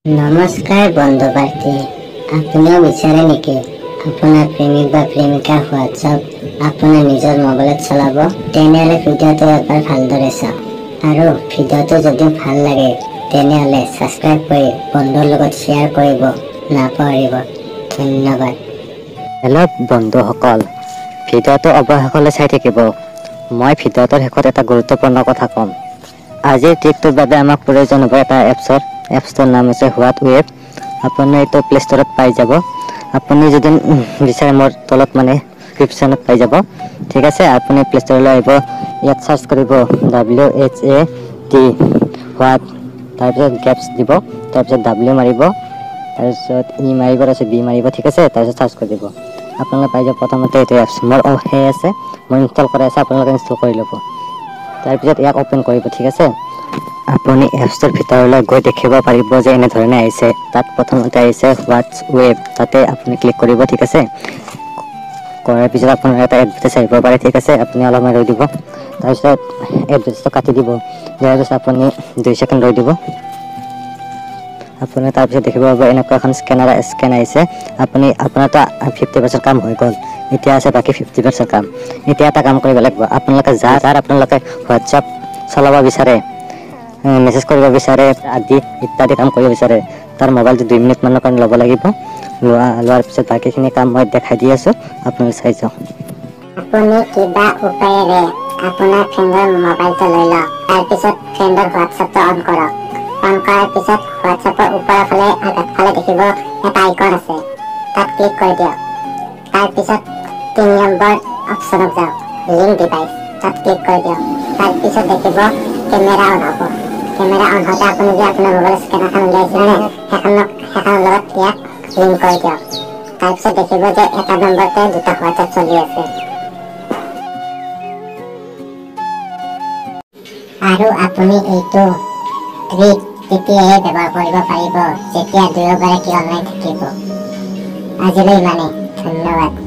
নমস্কাৰ বন্ধু বাৰ্তি, আপুনিও বিচাৰে নেকি আপোনাৰ প্ৰেমিক বা প্ৰেমিকাৰ হোৱাটছআপ আপোনাৰ নিজৰ মোবাইলত চলাব? তেনেহ'লে ভিডিঅ'টো এবাৰ ভালদৰে চাওক আৰু ভিডিঅ'টো যদি ভাল লাগে তেনেহ'লে ছাবস্ক্ৰাইব কৰি বন্ধুৰ লগত শ্বেয়াৰ কৰিব নাপাহৰিব। ধন্যবাদ। হেল্ল' বন্ধুসকল, ভিডিঅ'টো অৱশেষলৈ চাই থাকিব। মই ভিডিঅ'টোৰ শেষত এটা গুৰুত্বপূৰ্ণ কথা ক'ম। আজিৰ ট্ৰিকটোৰ বাবে আমাক প্ৰয়োজন হ'ব এটা এপছৰ। এপছটোৰ নাম হৈছে what web. আপুনি এইটো প্লে ষ্ট'ৰত পাই যাব। আপুনি যদি বিচাৰে মোৰ তলত মানে ডিছক্ৰিপশ্যনত পাই যাব। ঠিক আছে, আপুনি প্লে ষ্ট'ৰলৈ আহিব, ইয়াত চাৰ্চ কৰিব W H A T what, তাৰপিছত গেপছ দিব, তাৰপিছত ডাব্লিউ মাৰিব, তাৰপিছত ই মাৰিব, তাৰপিছত বি মাৰিব। ঠিক আছে, তাৰপিছত চাৰ্চ কৰি দিব, আপোনালোকে পাই যাব প্ৰথমতে এইটো এপছ। মোৰ সেই আছে, মই ইনষ্টল কৰাই আছে, আপোনালোকে ইনষ্টল কৰি ল'ব। তাৰপিছত ইয়াক অ'পেন কৰিব। ঠিক আছে, আপুনি এপছটোৰ ভিতৰলৈ গৈ দেখিব পাৰিব যে এনেধৰণে আহিছে। তাত প্ৰথমতে আহিছে হোৱাটছ ৱেব, তাতে আপুনি ক্লিক কৰিব। ঠিক আছে, কৰাৰ পিছত আপোনাৰ এটা এডভাৰটাইজ আহিব পাৰে। ঠিক আছে, আপুনি অলপমান ৰৈ দিব, তাৰপিছত এডভাৰটাইজটো কাটি দিব। দিয়াৰ পিছত আপুনি 2 ছেকেণ্ড ৰৈ দিব। আপুনি তাৰপিছত দেখিব পাব এনেকুৱা এখন স্কেন আহিছে। আপুনি আপোনাৰতো 50% কাম হৈ গ'ল, এতিয়া আছে বাকী 50% কাম। এতিয়া এটা কাম কৰিব লাগিব, আপোনালোকে যাৰ আপোনালোকে হোৱাটছআপ চলাব বিচাৰে, মেছেজ কৰিব বিচাৰে আদি ইত্যাদি কাম কৰিব বিচাৰে, তাৰ মোবাইলটো 2 মিনিটমানৰ কাৰণে ল'ব লাগিব। লোৱাৰ পিছত বাকীখিনি কাম মই দেখাই দি আছোঁ, আপোনালোকে চাই যাওক। আপুনি কিবা উপায়েৰে আপোনাৰ ফ্ৰেণ্ডৰ মোবাইলটো লৈ লওক, তাৰপিছত ফ্ৰেণ্ডৰ হোৱাটছআপটো অন কৰক। অন কৰাৰ পিছত হোৱাটছআপৰ ওপৰৰ ফালে আগফালে দেখিব এটা আইকন আছে, তাত ক্লিক কৰি দিয়ক। তাৰপিছত 3 নম্বৰ অপশ্যনত যাওক, লিংক ডিভাইচ, তাত ক্লিক কৰি দিয়ক। তাৰপিছত দেখিব কেমেৰা অন হ'ব। কেমেৰা অন হওঁতে আপুনি যে আপোনাৰ মোবাইলৰ স্কেনাৰখন উলিয়াইছিলে নে, সেইখনৰ লগত ইয়াক লিংক কৰি দিয়ক। তাৰপিছত দেখিব যে এটা নম্বৰতে দুটা হোৱাটছআপ চলি আছে। আৰু আপুনি এইটো ট্ৰিক তেতিয়াহে ব্যৱহাৰ কৰিব পাৰিব যেতিয়া দুয়োগৰাকী অনলাইন থাকিব। আজিলৈ ইমানেই, ধন্যবাদ।